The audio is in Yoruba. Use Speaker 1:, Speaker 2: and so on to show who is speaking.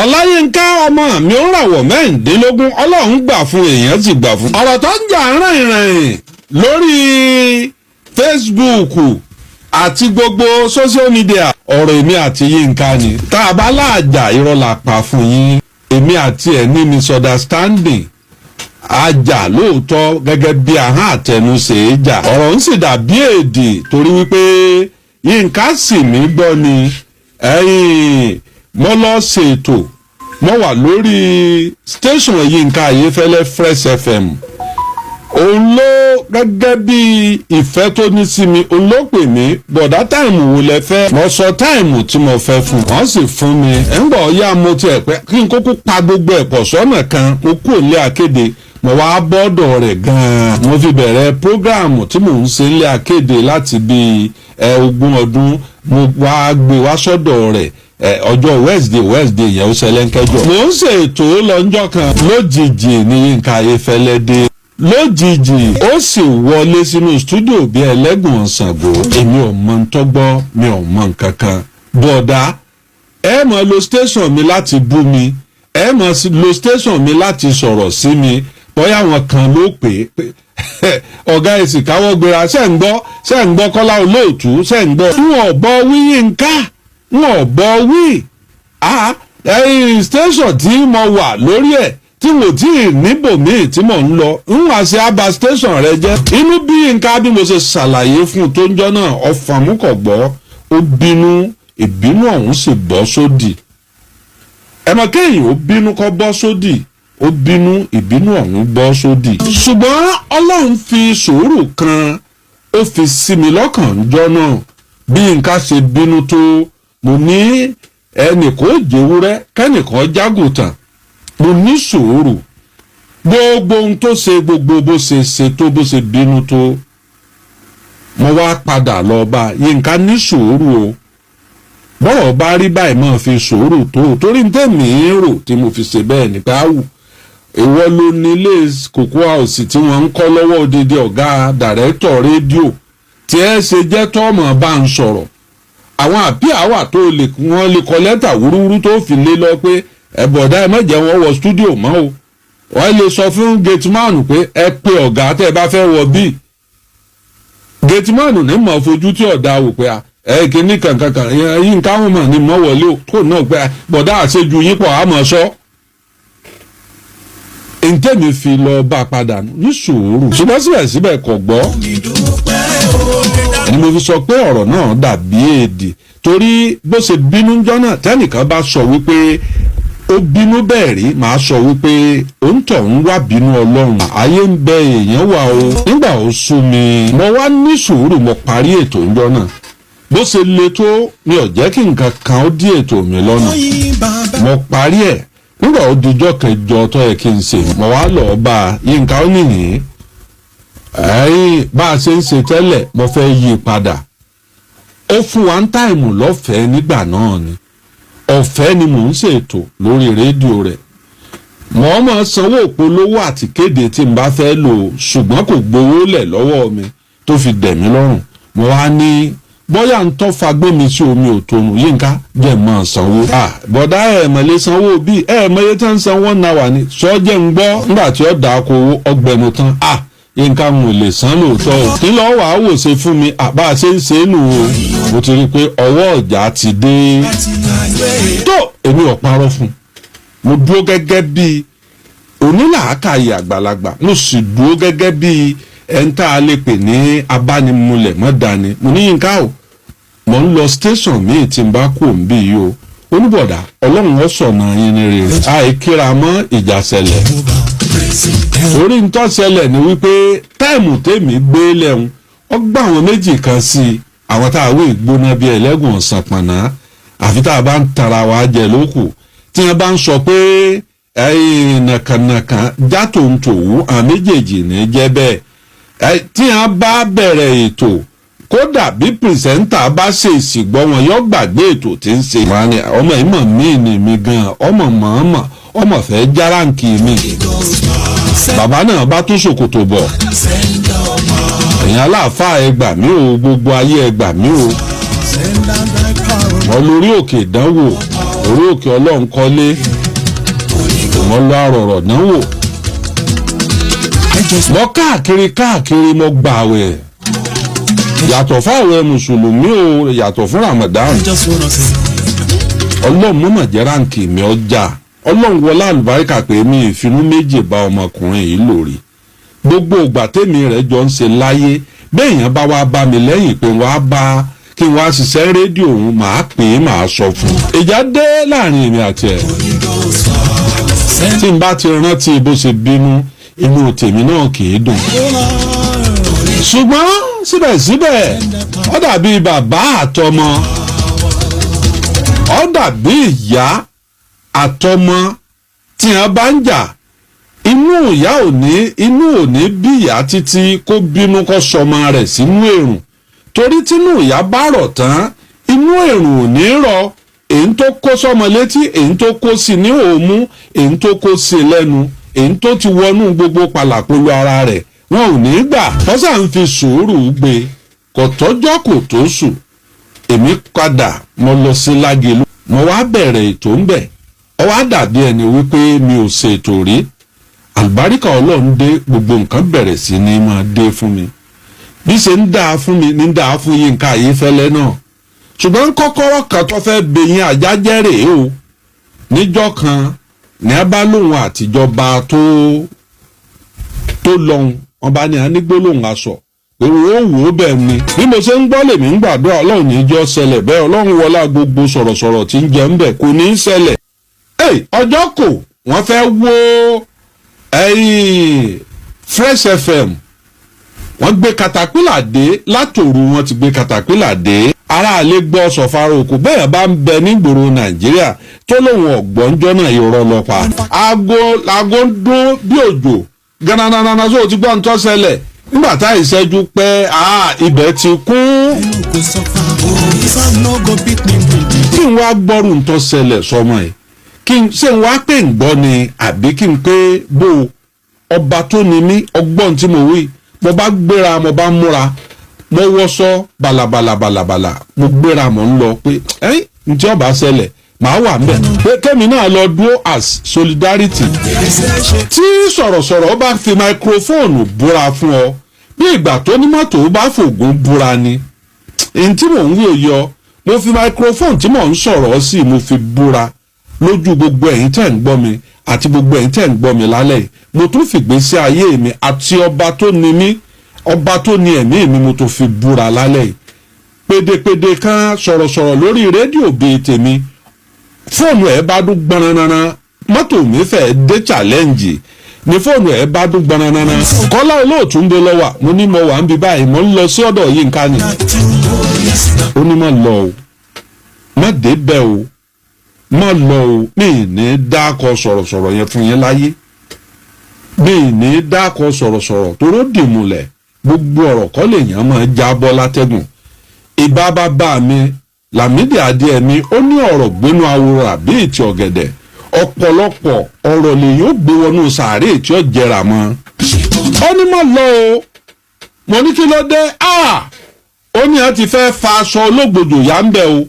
Speaker 1: Ọláyínká ọmọ mi ó ràwọ̀ 16. Ọlọ́run gbà fún, èèyàn sì gbà fún. Ọ̀rọ̀ tó ń jà rìnrìn lórí Facebook àti gbogbo social media, ọ̀rọ̀ èmi àti Yínká ni. Tá a bá láàjà, irọ́ la pa fún yín. Èmi àti ẹ̀ ní misunderstanding, a jà lóòótọ́ gẹ́gẹ́ bí ahọ́n àtẹnusè é jà. Ọ̀rọ̀ ń sì dàbí èdè torí wípé Yínká sì mí gbọ́ ni. Ẹ̀yìn mo lọ ṣètò, mo wà lórí station Yínká Ayéfẹ́lẹ́, Fresh FM. Òun ló gẹ́gẹ́ bí ìfẹ́ tó ní sí mi, òun ló pè mí, "Bọ̀dá, time wo lẹ fẹ́?" Mo sọ time tí mo fẹ́ fún, wọ́n sì fún mi. Ẹ̀ ń bọ̀ ya, mo tiẹ̀ pẹ́ kí n kúkú pa gbogbo ẹ̀ pọ̀ sọ́nà kan. Mo kúrò ní akéde, mo wá bọ́dọ̀ rẹ̀ gan-an. Mo fi bẹ̀rẹ̀ program tí mò ń ṣe nílé akéde láti bíi 20 ọdún. Mo wá gbé wá sọ́dọ̀ rẹ̀ ọjọ́ Wednesday, Wednesday yẹn ó ṣẹlẹ̀ ń kẹjọ. Mò ń ṣètò lọ́njọ́ kan, lójijì ní Yínká Ayéfẹ́lẹ́ dé lójijì, ó sì wọlé sínú studio bí ẹlẹ́gùn Ṣàngó. Èmi ò mọ ntọ́gbọ́, mi ò mọ nǹkan kan. "Bọ̀dá, ẹ mọ̀ lo station mi láti bú mi, ẹ mọ̀ lo station mi láti sọ̀rọ̀ sí mi." Bóyá àwọn kan ló pè é, "Ọ̀gá, èsì káwọ́ gbéra. Ṣe ń gbọ́? Ṣe ń gbọ́ Kọ́lá Olóòtú? Ṣe ń gbọ́?" N ò bọ́ wí, Yínká, n ò bọ́ wí. Ẹ̀yìn station tí mo wà lórí ẹ̀ tí mo tí ì níbòmíì tí mò ń lọ, ń wá sí abba station rẹ jẹ́. Inú bí Yínká, bí mo ṣe ṣàlàyé fún un tó ń jọ́ náà, ọ̀fàmúkọ̀ gbọ́. Ó bínú, ìbínú ọ̀hún sì bọ́ sódì. Ẹ mọ̀ kéèyàn ó bínú kọ́ bọ́ sódì. Ó bínú, ìbínú ọ̀hún bọ́ sódì. Ṣùgbọ́n Ọlọ́run fi sùúrù kan, ó fi sí mi lọ́kàn ńjọ́ náà. Bí nǹkan ṣe bínú tó, mo ní ẹnìkan ó jẹ́wúrẹ́, kẹ́nìkan jágùtàn. Mo ní sùúrù. Gbogbo ohun tó ṣe, gbogbo bó ṣe ṣe tó, bó ṣe bínú tó, mo wá padà lọ bá Yínká, "Ní sùúrù o. Bọ́rọ̀ bá rí báyìí, máa fi sùúrù tó o." Torí ní tèmi ń rò tí mo fi ṣe bẹ́ẹ̀ ní pé áwù, ìwọ ló ní ilé Cocoa House tí wọ́n ń kọ́ lọ́wọ́, odidi ọ̀gá director rédíò tí ẹ ṣe jẹ́ tọ́mọ̀ bá ń sọ̀rọ̀. Àwọn àbí àwà tó lè wọ́n lè kọ lẹ́tà wúrúwúrú tó fi lé lọ pé, "Ẹ bọ̀dá, ẹ má jẹ́ wọn wọ studio mọ́ o." Wọ́n lè sọ fún gateman pé, "Ẹ pe ọ̀gá tẹ́ ẹ bá fẹ́ wọ bíi." Gateman ní mọ̀ fojú tí ọ̀dà wò pé ẹ kìíní kankankan yín káwọn mọ̀ ní mọ̀ wọlé o. Tó náà pé, "Bọ̀dá, àṣejù yín pọ̀ àmọ̀ sọ." Ntẹ́mi fi lọ bá a padà ní sùúrù, ṣùgbọ́n síbẹ̀síbẹ̀ kò gbọ́ ẹni. Mo fi sọ pé ọ̀rọ̀ náà dàbí èdè torí bó ṣe bínú jọ́ náà, tẹ́nìkan bá sọ wípé ó bínú bẹ́ẹ̀ rí, màá sọ wípé òǹtọ̀ ń wá bínú Ọlọ́run. Ayé ń bẹ, èèyàn wà o. Nígbà ó sú mi, mo wá ní sùúrù, mo parí ètò ńjọ́ náà. Bó ṣe le tó, mi ò jẹ́ kí nǹkan kan ó dí ètò mi lọ́nà. Mo parí ẹ̀. Nígbà ó dijọ́ kẹjọ tó yẹ kí n ṣe, mo wá lọ́ọ́ bá a. Yínká, ó nìyí, ẹ̀yìn bá a ṣe ń ṣe tẹ́lẹ̀, mo fẹ́ yí padà. Ó fún wa ń time lọ́fẹ̀ẹ́ nígbà náà ni. Ọ̀fẹ́ ni mò ń ṣètò lórí rédíò rẹ̀. Mọ̀ ọ́ sanwó ìpolówó àti kéde tí n bá fẹ́ lò, ṣùgbọ́n kò gbowó lẹ̀ lọ́wọ́ mi tó fi dẹ̀ mí lọ́rùn. Mo wá ní bóyá ń tọ́ fagbé mi sí omi òtònù. "Yínká, jẹ́ mọ́ sanwó." "Bọ̀dá, ẹ̀ mọ̀ lè sanwó bí ẹ̀ mọ̀ iye tí ń san one hour ni sọ jẹ́ ń gbọ́." Nígbà tí ó dà kó owó ọgbẹ̀nu tán, "Yínká, n ò lè san lóòótọ́ o. Kí lọ́ọ́ wàá wò ṣe fún mi?" Àbá ṣe ń ṣe é nù o. Mo ti rí i pé ọwọ́ ọ̀jà ti dé tó. Èmi ò parọ́ fún un. Mo dúró gẹ́gẹ́ bíi onílàákàyè àgbàlagbà, mo sì dúró gẹ́gẹ́ bíi ẹni tá a lè pè ní abánimulẹ̀ mọ́dání. Mo ní, "Yínká o, mo ń lọ station míì tí n bá kú òun bí yìí o." Oníbọ̀dà, Ọlọ́run ó sọ̀nà yín ní rere. Àìkíra mọ́, ìjà ṣẹlẹ̀. Orí ń tọ́ ṣẹlẹ̀ ni wípé time tèmi gbé lẹ́hùn, ó gbà àwọn méjì kan sí i. Àwọn tá a wí gbóná bíi ẹlẹ́gùn ọ̀sán pọ̀nà, àfi tá a bá ń tara wa jẹ lókù. Tí wọ́n bá ń sọ pé ẹ̀yìn nàkànàkàn játò ń tòwú, àwọn méjèèjì ní jẹ́ bẹ́ẹ̀. Tí wọ́n bá bẹ̀rẹ̀ ètò, kódà bí presenter bá ṣèèṣì gbọ́ wọn, yóò gbàgbé ètò tí ń ṣe. Wọ́n á ní ọmọ ìmọ̀ míì ni mi gan, ọmọ mọ̀ọ́mọ̀, ọmọ fẹ́ járáǹkì mi. Bàbá náà bá tún ṣòkòtò bọ̀. "Ẹ̀yin aláàfáà, ẹ gbà mí o. Gbogbo ayé, ẹ gbà mí o. Mo lórí òkè ìdánwò." Orí òkè Ọlọ́run kọ́lé, mo lọ àrọ̀rọ̀ náwó.
Speaker 2: I just
Speaker 1: Mo káàkiri káàkiri, mo gbààwẹ̀ yàtọ̀ fáwọn mùsùlùmí o, yàtọ̀ fún Ramadan.
Speaker 2: I just wanna say
Speaker 1: Ọlọ́run mọ̀mọ̀ jẹ́ rank mi ọjà. Ọlọ́run wọlé àlùbáríkà pé mi ìfinú méjì bá ọmọkùnrin yìí lórí gbogbo ìgbà tèmi rẹ̀ jọ ń ṣe láyé. Béèyàn bá wá bá mi lẹ́yìn pé wọ́n á bá kí wọ́n á ṣiṣẹ́ rédíò òun, màá pè é, màá sọ fún un. Ìjà dé láàrin èmi àti ẹ̀.
Speaker 2: Holy Ghost fire. Send
Speaker 1: Tí n bá ti rántí bó ṣe bínú, inú tèmi náà kì í dùn. Ṣùgbọ́n síbẹ̀síbẹ̀, ó dàbí bàbá àtọmọ, ó dàbí ìyá àtọmọ tí wọ́n bá ń jà. Inú ìyá ò ní, inú ò ní bí ìyá títí kó bínú kó sọmọ rẹ̀ sínú èrùn, torí tínú ìyá bá rọ̀ tán, inú èrùn ò ní rọ̀. Èyí tó kó sọmọ létí, èyí tó kó sí ní òmú, èyí tó kó sí lẹ́nu, èyí tó ti wọnú gbogbo pàlàpolo ara rẹ̀, wọn ò ní gbà. Tọ́sà ń fi sùúrù gbé, kò tọ́jọ́ kò tó sùn, èmi padà, mo lọ sí Lágelú, mo wá bẹ̀rẹ̀ ètò ń bẹ̀. Ó wá dàbí ẹni wípé mi ò ṣètò rí. Àlùbáríkà Ọlọ́run dé, gbogbo nǹkan bẹ̀rẹ̀ sí ní máa dé fún mi. Bí ṣe ń dáa fún mi ní dáa fún Yínká Ayéfẹ́lẹ́ náà. Ṣùgbọ́n kọ́kọ́rọ́ kan tó fẹ́ bẹ̀yìn ajá jẹ́ rèé o. Níjọ́ kan ní a bá lóun àtijọba tó lọ́hùn, wọn bá ní a ní gbólóhùn aṣọ pé wọ́n wò ó bẹ́ẹ̀ ni. Bí mo ṣe ń gbọ́ lèmi ń gbàdúrà, Ọlọ́run ní í jọ́ ṣẹlẹ̀ bẹ́ẹ̀. Ọlọ́run wọlá gbogbo sọ̀rọ̀sọ̀rọ̀ tí ń jẹ ń bẹ̀, kò ní í ṣẹlẹ̀. Ọjọ́ kò wọ́n fẹ́ wó ẹ̀yìn Fresh FM, wọ́n gbé katapila dé látòru. Wọ́n ti gbé katapila dé, aráàlú gbọ́, sọ̀fàrà òkú bẹ́ẹ̀ bá ń bẹ nígboro Nàìjíríà tó lóun ọ̀gbọ́njọ́ náà, irọ́ lọ pa. Aago aago ń dún bí òjò gananana. Sóò ti gbọ́ ń tó ṣẹlẹ̀ nígbà tá ìṣẹ́jú pẹ́, ibẹ̀ ti kún.
Speaker 2: Go suffer. Sun no go beat me with the
Speaker 1: Kí n wá gbọ́rù ń tó ṣẹlẹ̀ sọmọ ẹ̀, kí n ṣé n wá pè ń gbọ́ ni, àbí kí n pé bó ọba tó ni mí ọgbọ́n tí mo wí? Mo bá gbéra, mo bá múra, mo wọṣọ balabala balabala, mo gbéra, mo ń lọ pé ẹ́ ntí ọba ṣẹlẹ̀, màá wà mbẹ̀ pé kẹ́mi náà lọ dúró as solidarity. Tí sọ̀rọ̀sọ̀rọ̀ bá fi microphone búra fún ọ, bí ìgbà tó ní mọ́tò bá fògùn búra ni. Èyí tí mò ń wí òye ọ. Mo fi microphone tí mò ń sọ̀rọ̀ sí, mo fi búra lójú gbogbo ẹ̀yin tẹ́ ń gbọ́ mi àti gbogbo ẹ̀yin tẹ́ ń gbọ́ mi lálẹ́ yìí. Mo tún fìgbésí ayé mi àti ọba tó ní mí, ọba tó ní ẹ̀mí mi, mo tún fi búra lálẹ́ yìí. Pédépédé kan sọ̀rọ̀sọ̀rọ̀ lórí rédíò bíi tèmi, fóònù ẹ̀ bá dún gbọ̀nranran, mọ́tò mi fẹ́ dé Challenge ní fóònù ẹ̀ bá dún gbọ̀nranran. "Kọ́lá Olóòtú, ń bẹ lọ́wọ́." Mo ní mo wà ń bí báyìí, mo ń lọ sí ọ̀dọ̀ Yínká ni. Ó ní má lọ o, má débẹ̀ o, má lọ o. Mi ní dákọ̀ sọ̀rọ̀sọ̀rọ̀ yẹn fún yín láyé, mi ní dákọ̀ sọ̀rọ̀sọ̀rọ̀ toró dìmúlẹ̀. Gbogbo ọ̀rọ̀ kọ́ lèèyàn máa jábọ́ látẹ́gùn. Ìbá bàbá mi Lámìdí Adéẹmí, ó ní ọ̀rọ̀ gbénú aworo àbí ìtì ọ̀gẹ̀dẹ̀. Ọ̀pọ̀lọpọ̀ ọ̀rọ̀ lèyìn ó gbé wọnú sàárè tí ó jẹrà mọ́. Ó ní má lọ o. Mo ní kí ló dé? Ó ní ẹ ti fẹ́ fa aṣọ ológbòdò yá ń bẹ̀ o.